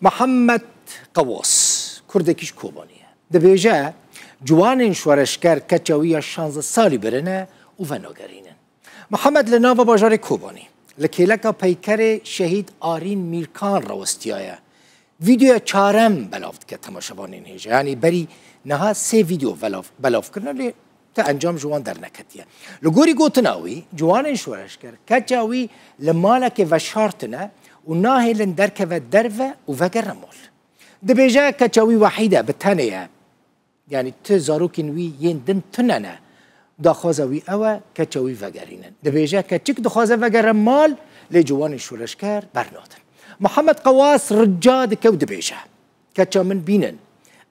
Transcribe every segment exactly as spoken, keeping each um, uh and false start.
Mihemed Qewas, kurdekî ji Kobanê ye. Dibêje, ciwanên şoreşger keça wî ya şazdeh salî birine û venagerînin. Mihemed li nava bajarê Kobanê, li kêleka peykerê Şehîd Arîn Mîrkan rawestiyaye. Vîdeoya çarem belav dike temaşevanên hêja. Yanî berî niha sê vîdeo belav, belav kirine, lê ti encam ji wan derneketiye. Li gorî gotina wî, ciwanên şoreşger keça wî li malekê veşartine û nahêlin derkeve derve û vegere mal. Dibêje keça wî wehîd e, bi tenê ye. Yanî ti zarokên wî yên din tune ne. Daxwaza wî ew e, keça wî vegerînin. Dibêje keçik dixwaze vegere mal, lê ciwanên şoreşger bernadin. Mihemed Qewas rica dike û dibêje, keça min bînin.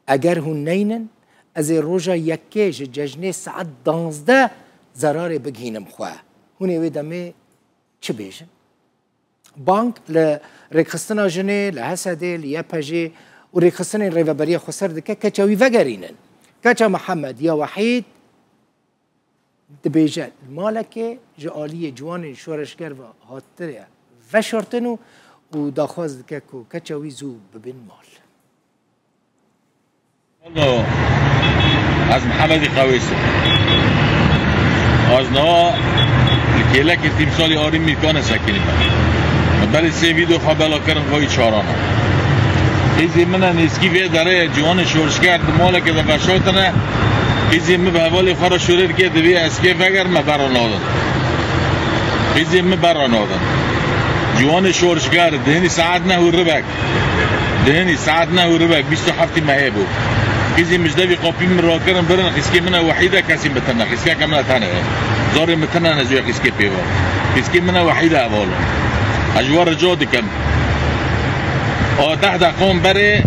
Eger hûn neynin, ez ê roja yekê ji cejnê saet danzdeh zerarê bigihînim xwe. Hûn ê wê demê çi bêjin? Bang li rêkxistina jinê, li H S D'ê, li Y P J'ê û rêkxistinên Rêveberiya Xweser dike keça wî vegerînin. Keça Mihemed ya Wehîd dibêje, li malekê ji aliyê ciwanên şoreşger ve hatire veşartin û, û daxwaz dike ku keça wî zû bibin mal. Hello, ez Mihemedî Qewês im. Ez niha li kêlekê tîmsalî Arîn Mîrkanê sekinîme. Min berê sê vîdeo xwe bela kirin, vayî çaran e. Qîzê min e, nêzkî vê derê ye, ciwanê şoreşger di malekê de veşartine. Qîzê min bi hevalê xwe re şûrê dike, divê eskê veger, me bera nadin. Qîzê min bera nadin. Ciwanê şoreşger, dihênî saet neh û ribek. Dihênî saet neh û ribek, bîst û heftî mehê bû. Qîzê min ji devî qapî min rakirin, birin, xîskê min e Wehîd e, kesî min tune, xîskeke min e tune ye. Zarê min tune ne ji wê xîskê pê ve. Xîskê min e Wehîd e heval. Ez ji we rica dikim. A deh deqan berê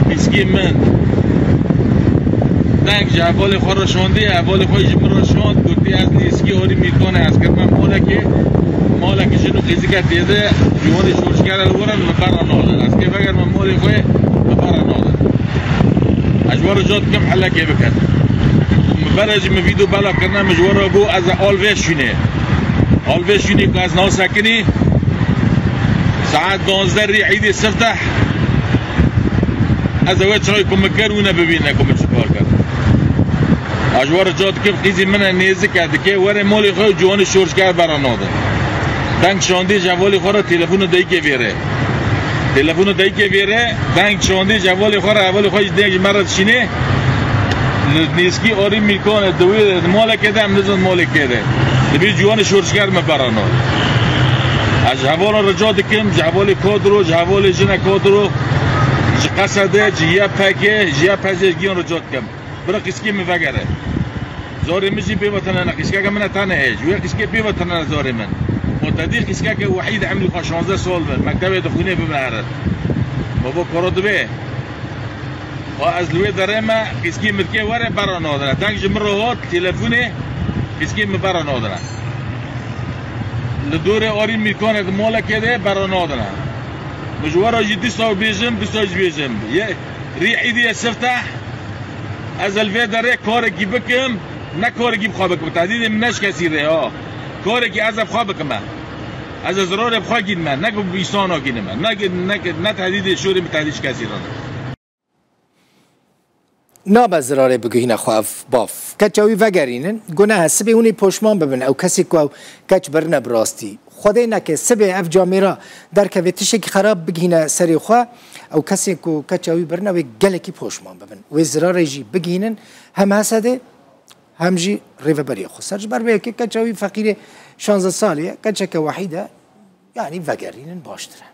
xîskê min deng ji hevalê xwe re şandî, hevalê xwe ji min re şand, gotî, ez nêzkî Arîn Mîrkanê, ez kirime malekê, malekê jin û qîzike tê de, ciwanê şoreşger li wir in, min bera nadin. Ez kê vegerime malê xwe, min bera nadin. Ez ji we rica dikim, helekê bikin. Min berê jî min vîdeo bela kirine, min ji we re got, ez e al vê şûnê. Al vê şûnê ku ez niha sekinî, saet danzdeh rî Îdê Sifteh, ez ê wê çaxê ku min kir, wî nebibîne ku min çi kar kir. Ez ji we rica dikim, qîzê min e, nêzik e, dike, were malê xwe û ciwanê şoreşger bera nadin. Deng şandî ji hevalê xwe re, telefona dayikê vêre. Telefona dayikê vêre, deng şandî ji hevalê xwe re, hevalê xwe jî deng ji me re dişîne. Li nêzkî Arîn Mîrkanê, di wê, di malekê de, em nizin malekê de. Dibê ciwanê şoreşger me bera nadin. Ez ji hevala rica dikim, ji hevalê Kodro, ji hevalê jine Kodro, ji Qesede, ji Y P G, ji Y P G giyan rica dikim. Bira xîskê min vegere. Zarê min jî pê ve tune ne, xîskeke min e tune heye. Ji wê xîskê pê ve tune ne zarê min. Û te dî xîskeke Wehîd, emrî xwe şazdeh sal be, mektebê dixwîne, bibe here. Baba koro dibe. Xwe ez li wê derê me, xîskê min dike were, bera nadine. Deng ji min re hat, telefonê, xîskê min bera nadine. Li dorê Arîn Mîrkanê di malekê de bera nadine. Min ji we re jî dîsa bêjim, dîsa jî bêjim. Yê, rî Îdê ye Sifteh, ez li vê derê karekî bikim, ne karekî bi xwe bikim. Tehdîdê min ne ji kesî re ha. Karekî ez ê bi xwe bikime. Ez ê zirarê bi xwe gînime, ne ku bi însana gînime. Ne, ne, ne tehdîdê şûrê min tehdîd ji kesî re ne. Nabe zirarê bigihîne xwe ev bav. Keça wî vegerînin. Gunehe sibê hûn ê poşman bibin. Ew kesê ku ew keç birine bi rastî. Xwedê neke sibê ev camêra derkeve tiştekî xerab bigihîne serê xwe. Ew kesê ku keça wî birine wê gelekî poşman bibin. Wê zirarê jî bigihînin hem H S D'ê hem jî Rêveberiya Xweser. Ji ber vê yekê keça wî feqîrê şazdeh salî ye. Keçeke wehîd e. Yanî vegerînin baştir e.